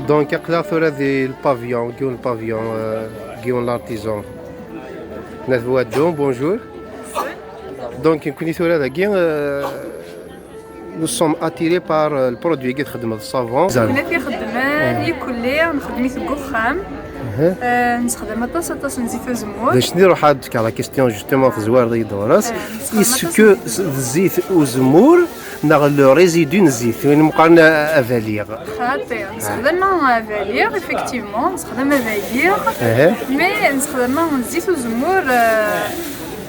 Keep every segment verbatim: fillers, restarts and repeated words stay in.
Donc, aql-aɣ tura di le pavillon, Guillaume le pavillon, euh, Guillaume l'artisan. Nat Boadon, bonjour. Donc, nekkni tura dagi, euh, nous sommes attirés par, euh, le produit qui est le savon. Kunna fi xeddmen, ikelli, nxeddem-it deg uxxam. Euh, nessexdam aṭas, aṭas n zzit uzemmur. D acu i ruḥ ad d-tefkeḍ la question, justement, tezwareḍ-iyi-d ɣur-s. Est-ce que zzit uzemmur neɣ le résidu n zzit, win meqqaren avaliɣ? Xaṭi, nessexdam avaliɣ, effectivement, nessexdam avaliɣ, mais nessexdam zzit uzemmur, euh,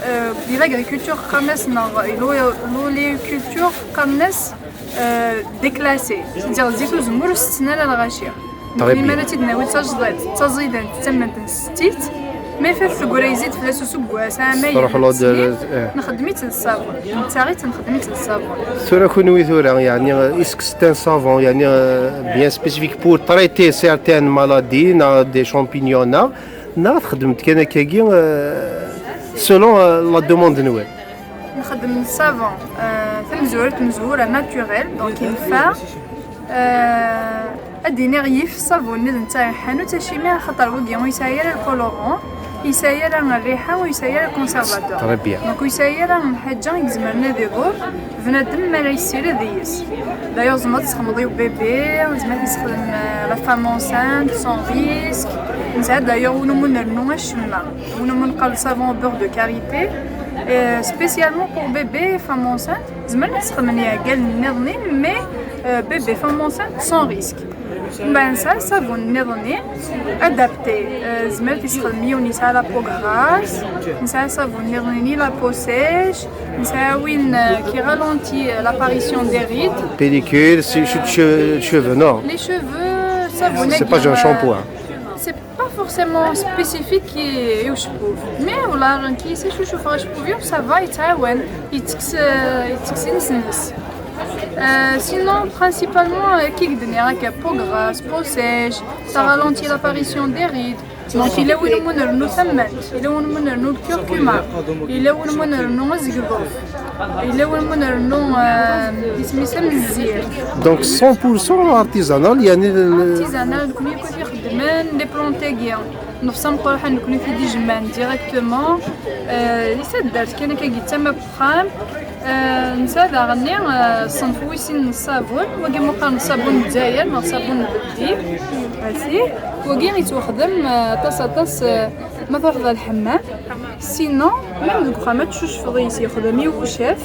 euh, di l'agriculture qqaren-as neɣ l'o-, l'oléiculture qqaren-as, euh, déclassé, c'est-à-dire zzit uzemmur ur setten ara lɣaci. Très bien. Mi ara tt-id-nawi d tajḍiṭ, d taẓidant, d tamment n settit, ma ifat teggra yezzi-d fell-as useggas, aɛmay, nxeddem-itt d ṣṣabun. Nettaɣ-itt, nxeddem-itt d ṣṣabun. Tura kunwi tura, yeɛni, est-ce que c'est un savon, yeɛni, euh, bien spécifique pour traiter certaines maladies, neɣ des champignons, neɣ, neɣ txeddmeḍ kan akkagi, euh, selon, euh, la demande-nwen? Nxeddem savon, euh, tamezwarut, tamezwura naturel, donc yenfa. Euh, ad d-iniɣ yif ṣṣabun-nni d netta n lḥanut, acimi? Axaṭer wagi ur yesɛi ara le colorant, yesɛi ara rriḥa, ur yesɛi ara conservateur. Très bien. Donc ur yesɛi ara lḥaǧa i izemren ad iḍur bnadem mi ara yessired deg-s. D'ailleurs, tzemreḍ ad tessexdmeḍ i ubébé, tzemreḍ ad tessexdem, euh, la femme enceinte, sans risque. Nesɛa d'ailleurs win umi ur nrennu acemma. Win umi neqqar savon au beurre de karité, euh, spécialement pour bébé, femme enceinte, tzemrem ad tessexdmem iɛeggalen nniḍen, mais, euh, bébé, femme enceinte, sans risque. Mbeɛd nesɛa ṣṣabun nniḍen, adapté, euh, tzemrem ad tessexdmem yiwen yesɛa la peau grasse, nesɛa ṣṣabun nniḍen, la peau sèche, nesɛa win, euh, qui ralentit, euh, l'apparition des rides. Pellicule, c'est chute che-, cheveux, non? Les cheveux, ṣṣabun-agi, c'est pas un, euh, shampoing, hein. C'est pas forcément spécifique i, i ucebbub. Mais wala, nekk s acu cufeɣ acebbub-iw, ça va, yettɛawan, yettekkes, euh, yettekkes iles-nnes. Euh, sinon, principalement, euh, kik-, d-nniɣ akka, peau grasse, peau sèche, ça ralentit l'apparition des rides. Donc, yella win umi nrennu tamment, yella win umi nrennu le curcuma, yella win umi nrennu azegḍuf. Yella win umi nrennu, euh, isem-is amezzir. Donc cent pour cent artisanal, yeɛni l-, l-, artisanal, nekkni akk i t-ixeddmen, les plantes-agi. Nefsa meqqar ḥa nekkni i t-id-ijemɛen directement. Euh, di taddart kan akka, yettama deg uxxam. Euh, nesɛa daɣen, euh, ṣṣenf wis sin n ṣṣabun. Wagi meqqar ṣṣabun n Lezzayer neɣ ṣṣabun n Beddi. Asi. Wagi yettwaxdem, euh, aṭas, aṭas, euh, ma truḥeḍ ɣer lḥemmam. Sinon, même deg uxxam ad tcucfeḍ yis, yexdem i ucaf.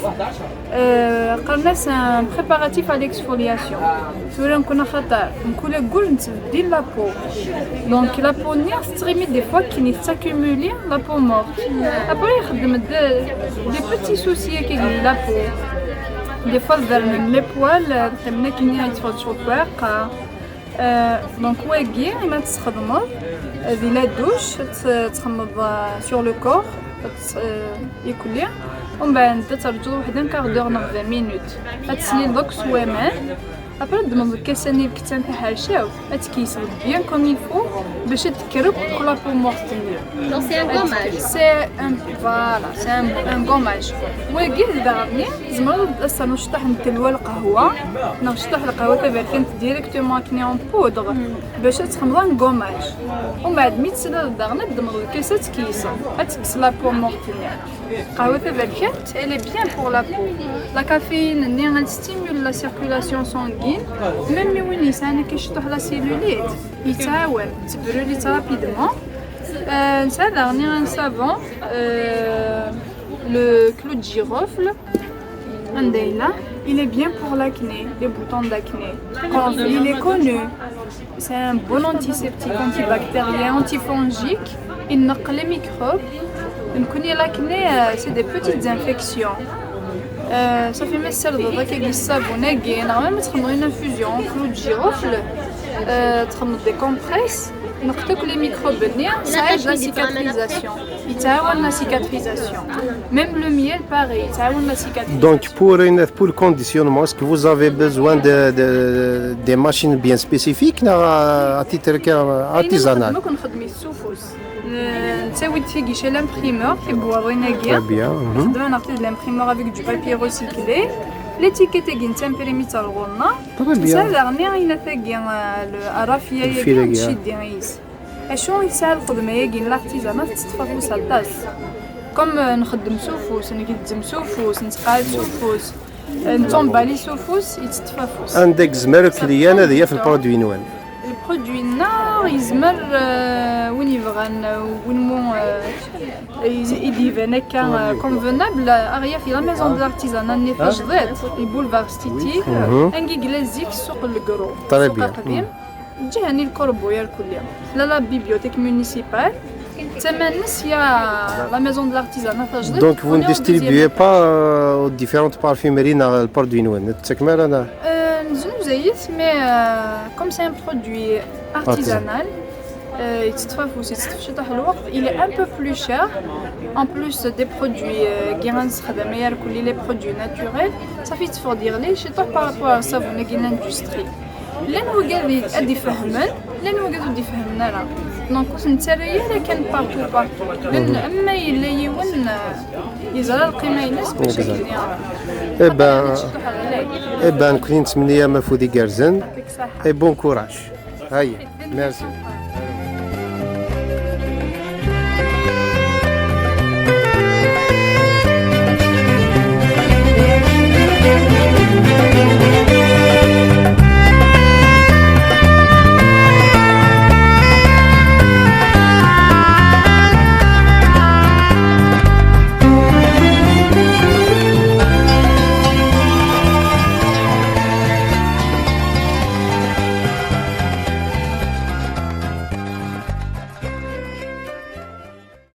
Euh, qqaren-as un préparatif à l'exfoliation. Tura nekkni axaṭer mkul aggur nettbeddil la peau. Donc la peau-nni tettɣimi des fois akken tett'accumuler la peau morte. Après ixeddem-d des petits soucis akka di la peau. Des fois bernen les poils, qqimen akken yettfeḍ cwiṭ werqa. Euh, donc wagi, ma tessexdmeḍ, euh, di la douche, ad t-, txedmeḍ, euh, sur le corps, ad t-, euh, ikelli. Umbeɛd ad terǧuḍ waḥed un quart d'heure neɣ vingt minutes. Ad teslileḍ akk s waman. Après, ad d-tmedleḍ lkas-nni deg kettan taḥercawt, ad tkeyyseḍ bien comme il faut, bac ad tekker akk la peau morte-nni. Donc, c'est un gommage. C'est un, voilà, c'est un, un gommage. Wagi, daɣen, tzemreḍ ad ternuḍ cṭuḥ n telwa lqahwa, neɣ cṭuḥ lqahwa taberkant directement akken en poudre, bac ad txedmeḍ un gommage. Umbeɛd, mi teslileḍ daɣen, ad d-tmedleḍ lkas, ad tkeyyseḍ, ad tekkes la peau morte-nni. Qahwa taberkant, elle est bien pour la peau. La caféine-nni, elle stimule la circulation sanguine. Même mi win yesɛan akka cṭuḥ la cellulite, yettɛawan, tebruli-tt rapidement. Euh, nesɛa daɣen un savon, euh, le clou de girofle. Anda yella? Il est bien pour l'acné, les boutons d'acné. Quand il est connu. C'est un bon antiseptique, antibactérien, antifongique. Ineqq les microbes. Nekkni, l'acné, euh, c'est des petites infections. Euh, ça fait ma tessardeḍ akka deg ṣṣabun-agi, neɣ même ad txedmeḍ une infusion, clou de girofle, euh, txedmeḍ des compresses, ineqq akk les microbes-nni, ça aide la cicatrisation. Yettɛawan la cicatrisation. Même le miel, pareil, yettɛawan la cicatrisation. Donc, pour une, pour le conditionnement, est-ce que vous avez besoin de, de, des machines bien spécifiques, neɣ à titre artisanal? Ayen nxeddem akk, nxeddem-it s ufus. N-, nettawi-d tagi chez l'imprimeur, tibuwaḍin-agi. Très bien, mhm. Nxeddem-aneɣ-t-id l'imprimeur avec du papier recyclé. L'étiquette-agi n temprimt ar ɣur-neɣ. Très bien. Nesɛa daɣen inat-agi, euh, le- arrafia-agi Lfil-agi, ncid-is. Acu i tesɛa lxedma-agi n l'artisanat, tetteṭṭef afus aṭas. Comme, euh, nxeddem s ufus, ngezzem s ufus, nettqeɛɛid s ufus, euh, nettumbali s ufus, yetteṭṭef afus. Anda i yezmer ukliyan ad yaf lprodwi-nwen? Lprodwi-nneɣ yezmer, euh, win yebɣan, euh, win mu, euh, i d-iban akka, euh, convenable, ad aɣ-yaf la maison de l'artisanat-nni tajdiṭ, i boulevard Stiti, anga i yella zik ssuq Legru, Très ssuq bien. Aqdim, ǧǧiha-nni lkurbu irkelli. Tella la bibliothèque municipale, d tama-nnes ya la maison de l'artisanat tajdiṭ. Donc vous On ne est en deuxième distribuez étage. Pas euh, aux différentes parfumeries neɣ lprodwi-nwen, tettakfem ara neɣ? Euh, neznuzay-it, mais, euh, comme c'est un produit artisanal, euh, yetteṭṭef afus, yetteṭṭef ciṭuḥ lweqt, il est un peu plus cher. En plus des produits, euh, i nessexdam ay irkelli, les produits naturels, ça fait yetteffeɣ-d yeɣli ciṭuḥ par rapport à ṣṣabun-agi n l'industrie. Llan wigad i- ad d-ifehmen, llan wigad ur d-ifehmen ara. Donc ur ten-nettarra ara kan partout, partout. Llan, ama yella yiwen, euh, yeẓra lqima-ines, bac ad Exact. yini. Eh ben, Ciṭuḥ ɣlay. Eh ben, nekkni nettmenni-am afud igerrzen Yɛṭik ṣṣeḥḥa. Et bon courage. Aïe, merci.